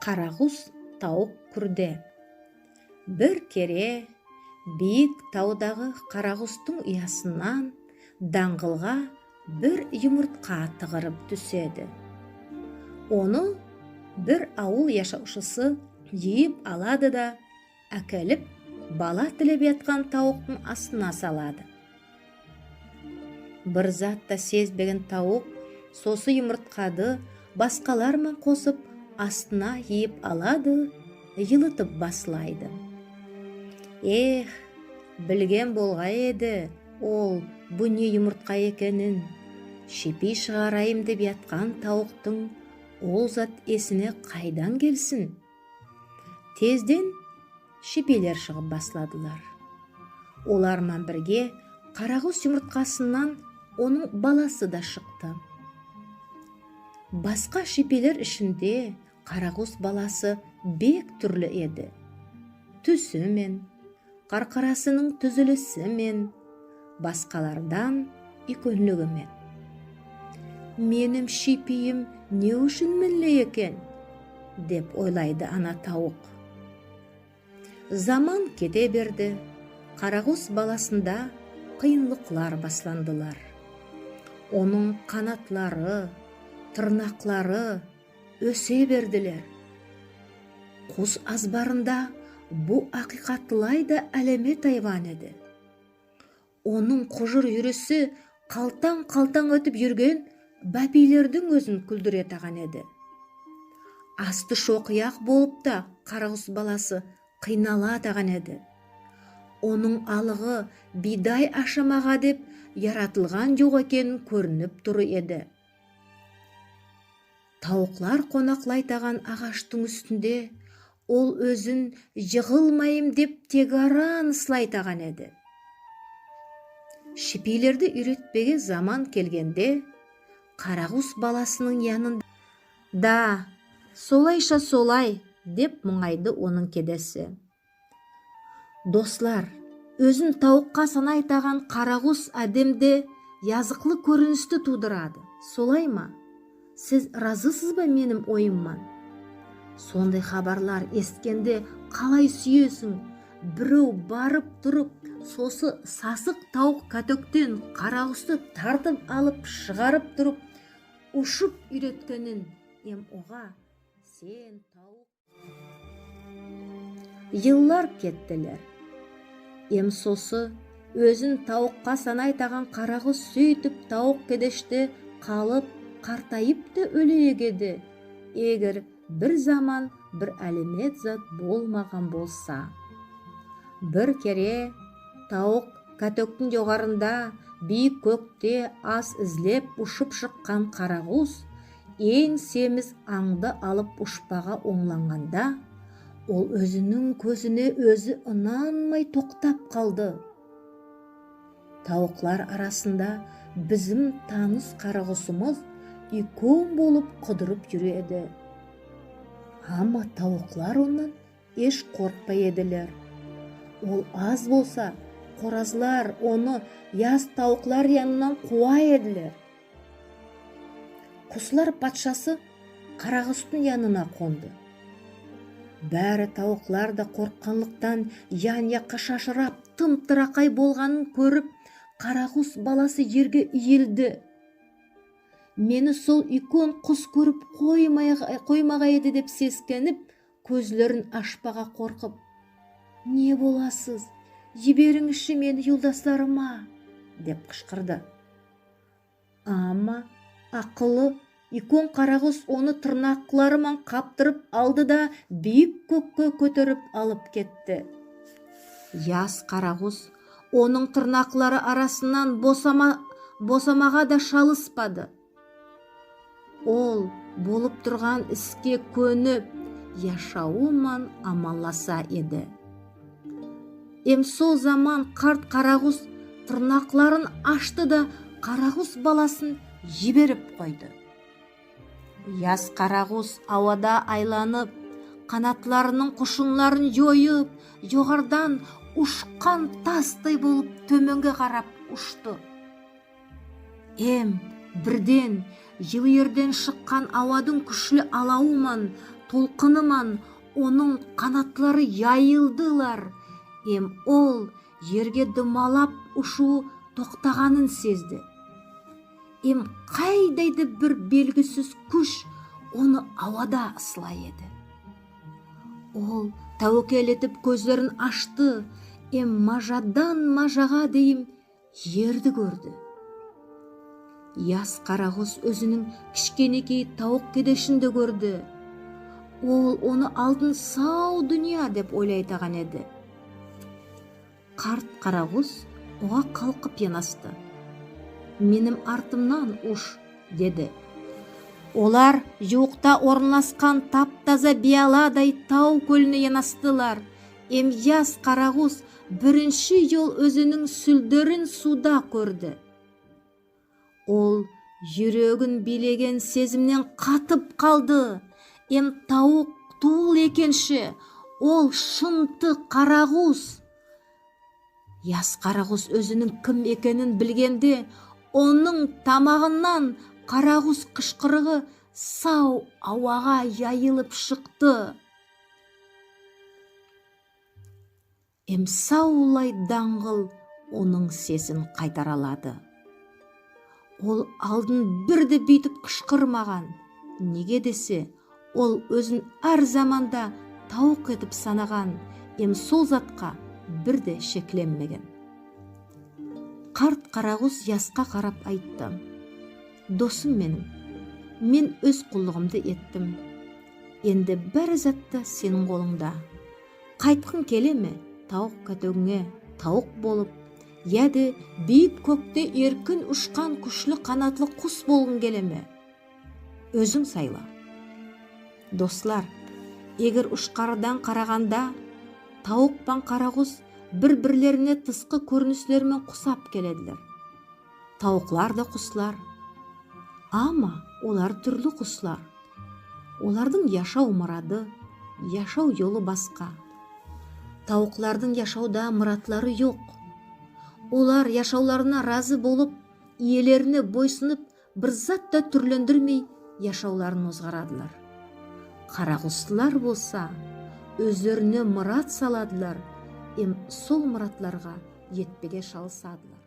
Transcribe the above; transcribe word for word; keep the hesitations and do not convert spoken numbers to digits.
Карагус тавык куьрде. Бир кере бийик тавдагы карагустынъ уясыннан данъылга бир юмыртка тыгырып туьседи. Оны бир авыл яшавшысы йыйып алады да, аькелип, бала тилеп яткан тавыктынъ астына салады. Бир зат та сезбеген тавык сосы юмырткады баскалар ман косып астына йыйып алады, йылытып баслайды. Эх, билген болгай эди ол бу не юмыртка экенин. Шипий шыгарайым деп яткан тавыктынъ ол зат эсине кайдан келсин? Тезден шипийлер шыгып басладылар. Олар ман бирге карагус юмырткасыннан онынъ баласы да шыкты. Баска шипийлер ишинде карагус баласы бек туьрли эди. Туьси мен, каркарасынынъ туьзилиси мен, баскалардан уьйкенлиги мен. «Меним шипийим не уьшин минълей экен?» — деп ойлайды ана тавык. Заман кете берди. Карагус баласында кыйынлыклар басландылар. Онынъ канатлары, тырнаклары оьсе бердилер. Кус азбарында бу акыйкатлай да аьлемет айван эди. Онынъ кужыр юриси калтанъ-калтанъ этип юрген баьпийлердинъ оьзин куьлдиретаган эди. Асты шокыяк болып та карагус баласы кыйналатаган эди. Онынъ алыгы бийдай ашамага деп яратылган йок экени коьринип тур эди. Тавыклар конаклайтаган агаштынъ уьстинде ол оьзин йыгылмайым деп тек аран ыслайтаган эди. Шипийлерди уьйретпеге заман келгенде, карагус баласынынъ янында: «Да, солайша солай», — деп мунъайды онынъ кедеси. Дослар, оьзин тавыкка санайтаган карагус аьдемде языклы коьринисти тувдырады. Солай ма? Сиз разысызба меним ойым ман? Сондай хабарлар эситкенде калай суьесинъ? Бирев барып турып, сосы сасык тавык каьтектен карагусты тартып алып, шыгарып турып, ушып уьйреткенин, эм ога: «Сен тавык». Йыллар кеттилер. Эм сосы оьзин тавыкка санайтаган карагус суьйтип тавык кедеште калып, картайып та оьлеек эди, эгер бир заман бир аьлемет зат болмаган болса. Бир кере тавык каьтектинъ йогарында бийик коькте ас излеп ушып шыккан карагус энъ семиз анъды алып ушпага онъланганда, ол оьзининъ коьзине оьзи ынанмай токтап калды. Тавыклар арасында бизим таныс карагусымыз уьйкен болып кыдырып юреди. Ама тавыклар оннан эш коркпай эдилер. Ол аз болса, коразлар оны яс тавыклар яныннан кува эдилер. Куслар патшасы карагустынъ янына конды. Баьри тавыклар да коркканлыктан ян-якка шашырап, тым-тыракай болганын коьрип, карагус баласы ерге ийилди. «Мени сол уьйкен кус коьрип коймай-, коймага эди», — деп сескенип, коьзлерин ашпага коркып: «Не боласыз? Йиберинъизши мени йолдасларыма!» — деп кышкырды. Ама акыллы уьйкен карагус оны тырнаклары ман каптырып алды да, бийик коькке коьтерип алып кетти. Яс карагус онынъ тырнаклары арасыннан босама-, босамага да шалыспады. Ол болып турган иске коьнип, яшавы ман аманласа эди. Эм сол заман карт карагус тырнакларын ашты да, карагус баласын йиберип койды. Яс карагус авада айланып, канатларынынъ кушынларын йойып, йогарыдан ушкан тастай болып тоьменге карап ушты. Эм бирден йылы ерден шыккан авадынъ куьшли алавы ман толкыны ман онынъ канатлары яйылдылар, эм ол ерге домалап ушув токтаганын сезди. Эм кайдай да бир белгисиз куьш оны авада ыслай эди. Ол таьвекел этип коьзлерин ашты эм мажадан мажага дейим ерди коьрди. Яс карагус оьзининъ кишкенекей тавык кедешин де коьрди. Ол оны алдын сав дуныя деп ойлайтаган эди. Карт карагус ога калкып янасты. «Меним артымнан уш», — деди. Олар ювыкта орынласкан тап-таза бияладай тав коьлине янастылар. Эм яс карагус биринши йол оьзининъ суьлдерин сувда коьрди. Ол юрегин бийлеген сезимнен катып калды. Эм тавык тувыл экен ше, ол шынты карагус. Яс карагус оьзининъ ким экенин билгенде, онынъ тамагыннан карагус кышкырыгы сав авага яйылып шыкты. Эм савлай данъыл онынъ сесин кайтаралады. Ол алдын бир де буьйтип кышкырмаган. Неге десе, ол оьзин аьр заманда тавык этип санаган эм сол затка бир де шекленмеген. Карт карагус яска карап айтты: «Досым меним, мен оьз куллыгымды эттим. Энди баьри зат та сенинъ колынъда. Кайткынъ келеме тавык кетегинъе тавык болып, яде бийик коькте эркин ушкан куьшли канатлы кус болгынъ келеме? Оьзинъ сайла». Дослар, эгер ушкарыдан караганда, тавык пан карагус бир-бирлерине тыскы коьринислери мен усап келедилер. Тавыклар да куслар. Ама олар туьрли куслар. Олардынъ яшав мырады, яшав йолы баска. Тавыклардынъ яшавда мырадлары йок. Олар яшавларына разы болып, иелерине бойсынып, бир зат та туьрлендирмей яшавларын озгарадылар. Карагуслар болса оьзлерине мырат саладылар эм сол мыратларга етпеге шалысадылар.